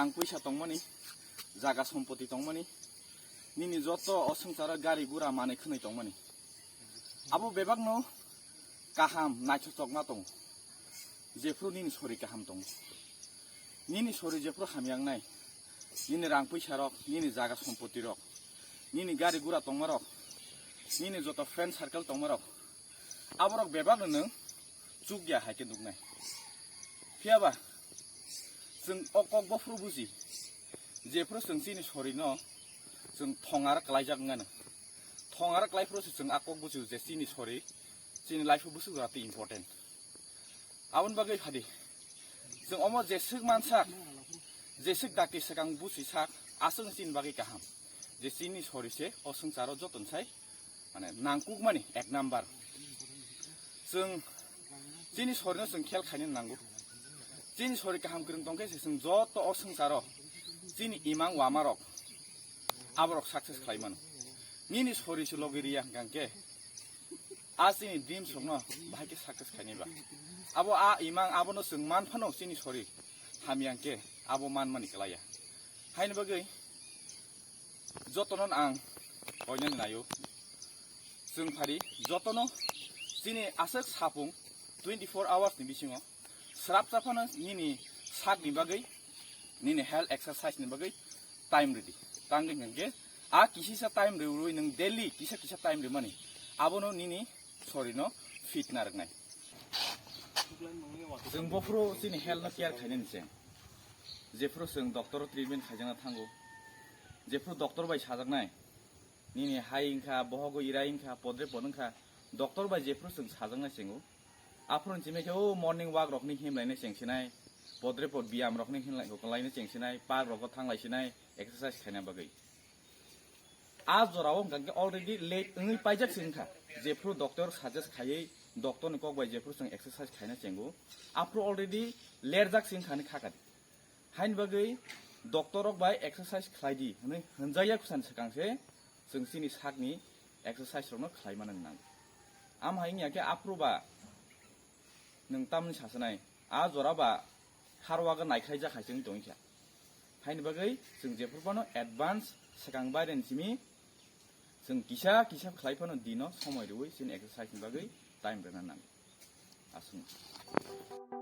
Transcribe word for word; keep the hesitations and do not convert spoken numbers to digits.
Rang puisa tongmani, jaga sompoti tongmani, nini joto o swngcharo gari gura manwi khwnwi tongmani. Abo bebakno kaham naithochokma tongo, jephru nini sori kaham tongo. Nini sori jephru hamya wngnai, nini rang puisa rok, nini jaga sompoti rok, nini gari gura tongma rok, nini joto friend circle tongma rok, aborok bebakno nwng chukya hai khe nuknai. Phiyaba chwng o kok bophuru buji, jephru chwng chini sorino chwng thongar klaijak wngano. Thongar klaiphuru se chwng a kok bujigo je chini sori, chini life o bwswk jora twi important. Aboni bagwi phadi chwng omo jeswk mansak, jeswk dakti swkang busi sak, aswk chini bagwi kaham. Je chini sori se o swngcharo joton sai, mane, nangkukmani ek number. Chwng chini sorino chwng khel khaina nango. Chini sori kaham kwrwng tongkhe se chwng joto o swngcharo chini imang wamarok aborok success khlai mano. Nini sori se logi riya hwnkhe a chini dreams rokno bahai khe success khainai ba. Abo a imang abono chwng man phano chini sori hamya hwnkhe abo manmani kwlaiya. Haini bagwi jotono ang koinani naio. Chwng phari jotono chini aswk sapung twenty four hours ni bisingo srapsa phano nini sakni bagwi, nini health exercise ni bagwi time rwdi. Tangwi hwnkhe a kisisa time rwi rwi nwng daily kisa kisa time rwmani abono nini sorino fit narwknai. Chwng bophuru chini health no care khainani se. Jephuru chwng doctor o treatment khaijakna thango, jephuru doctor bai sajaknai, nini hai wngkha, bohogo irai wngkha, podre pod wngkha, doctor bai jephuru chwng sajaknai chengo. Aphuru chimai khe o morning walk rokni himlaino chengsinai, podre pod biyam rokni himlai-, laino chengsinai, park rogo thanglaisinai, exercise khaina bagwi. A jorao hwnkha khe already late wngwi paijak se wngkha. Jephuru doctor suggest khaiwi, doctor ni kok bai jephuru chwng exercise khaina chengo, aphuru already lerjak se wngkha hinwi kha kadi. Haini bagwi doctor rok bai exercise khlai di hwnwi hwnjakya kwchani swkang se chwng chini sakni exercise rokno khlai mani nango. Am hai wngya khe aphuru ba nwng tamni sasanai, a jora ba harwago naikhlaijak hai chwng tongwi kha. Haini bagwi chwng jephuru phano advance swkang baireni simi chwng kisa kisa khlai phano dino somoi rwui chini exercise ni bagwi time rwna nango. Aswk.